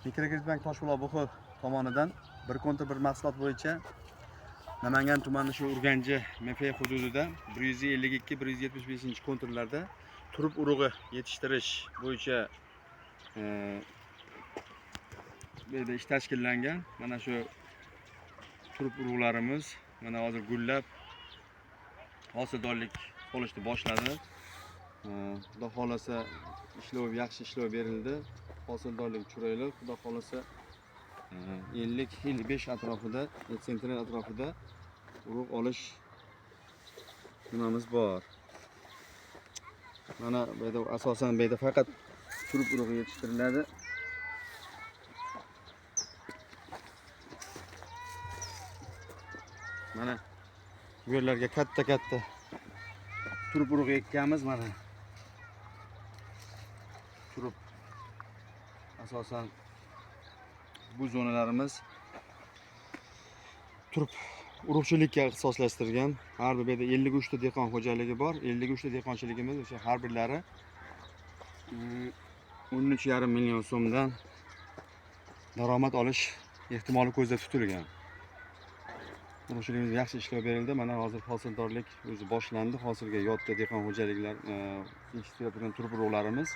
Mikrokredit Toshbuloq BX tomonidan bir kontur bir mahsulot bo'yicha Namangan tumani shu Urganji MF hududida 152 175 konturlarda turp urug'i yetishtirish bo'yicha bu yerda ish tashkillangan. Mana shu turp urug'larimiz mana hozir gullab hosildorlik olishni boshladi. Xudo xohlasa ishlov yaxshi ishlov berildi. Hosildorlik chiroyli. Xudo xohlasa 50-55 atrofida, sentner atrofida urug' olish nimamiz bor. Mana bu yerda asosan bu yerda faqat turp urug'i yetishtiriladi. Mana bu yerlarga katta-katta turp urug'i ekkanmiz mana. Turp asosan bu zonalarimiz turp urug'chilikka ixtisoslashtirgan. Har bir yerda 53 ta dehqon xo'jaligi bor. 53 ta dehqonchiligimiz o'sha har birlari 13,5 million so'mdan daromad olish ehtimoli ko'zda tutilgan. Urug'chiligimiz yaxshi ishlov berildi. Mana hozir hosildorlik o'zi boshlandi. Hosilga yotdi dehqon xo'jaliklar yetishtirayotgan turp urug'larimiz.